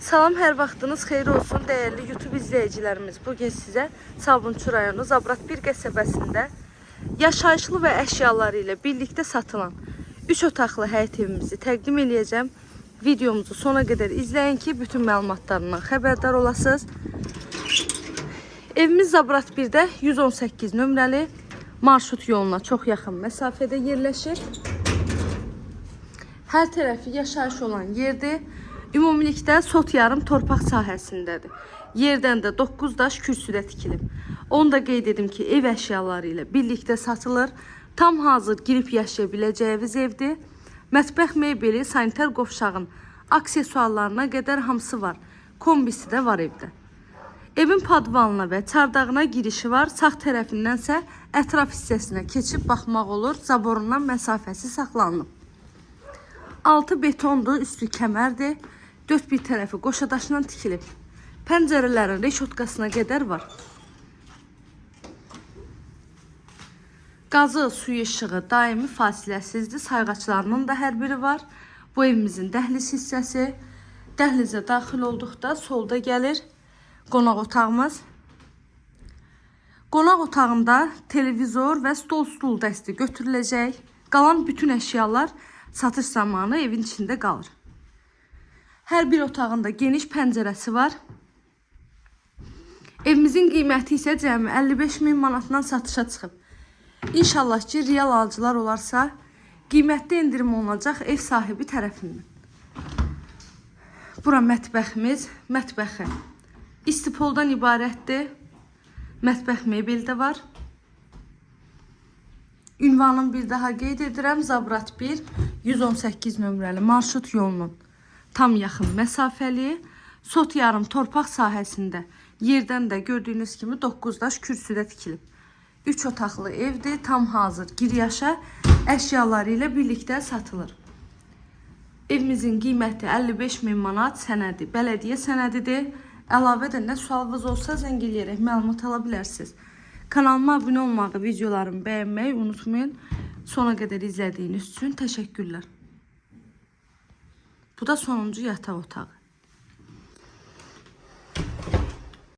Salam, hər vaxtınız xeyir olsun dəyərli YouTube izləyicilərimiz. Bugün sizə Sabunçu rayonu Zabrat 1 qəsəbəsində yaşayışlı və əşyaları ilə birlikdə satılan 3 otaqlı həyət evimizi təqdim eləyəcəm. Videomuzu sona qədər izləyin ki, bütün məlumatlarından xəbərdar olasınız. Evimiz Zabrat 1-də 118 nömrəli marşrut yoluna çox yaxın məsafədə yerləşir. Hər tərəfi yaşayış olan yerdir. Ümumilikdə sot yarım torpaq sahəsindədir. Yerdən də 9 daş kürsüdə tikilib. Onu da qeyd edim ki, ev əşyaları ilə birlikdə satılır. Tam hazır girib yaşaya biləcəyiniz evdir. Mətbəx mebeli, sanitar qovşağın aksesuarlarına qədər hamısı var. Kombisi də var evdə. Evin podvalına və çardağına girişi var. Sağ tərəfindənsə ətraf hissəsinə keçib baxmaq olur. Zaborundan məsafəsi saxlanılıb. Altı betondur, üstü kəmərdir. Dörd bir tərəfi qoşa daşla tikilib. Pəncərələrin reşotkasına qədər var. Qazı, suyu, işığı daimi fasiləsizdir. Sayğaclarının da hər biri var. Bu evimizin dəhliz hissəsi. Dəhlizə daxil olduqda solda gəlir qonaq otağımız. Qonaq otağında televizor və stol stul dəsti götürüləcək. Qalan bütün əşyalar satış zamanı evin içində qalır. Hər bir otağında geniş pəncərəsi var. Evimizin qiyməti isə cəmi 55 min manatdan satışa çıxıb. İnşallah ki, real alıcılar olarsa, qiymətdə endirim olunacaq ev sahibi tərəfindən. Bura mətbəximiz, mətbəxi istipoldan ibarətdir. Mətbəx mebeli də var. Ünvanını bir daha qeyd edirəm. Zabrat 1, 118 nömrəli marşrut yolunun tam yaxın məsafəli, sot yarım torpaq sahəsində yerdən də gördüyünüz kimi 9 daş kürsüdə tikilib. 3 otaqlı evdir, tam hazır gir yaşa əşyaları ilə birlikdə satılır. Evimizin qiyməti 55 min manat sənədi, bələdiyyə sənədidir. Əlavə də nə sualınız olsa zəng eləyərək məlumat ala bilərsiniz. Kanalıma abunə olmağı, videolarımı bəyənməyi unutmayın. Sona qədər izlədiyiniz üçün təşəkkürlər. Bu da sonuncu yataq otağı.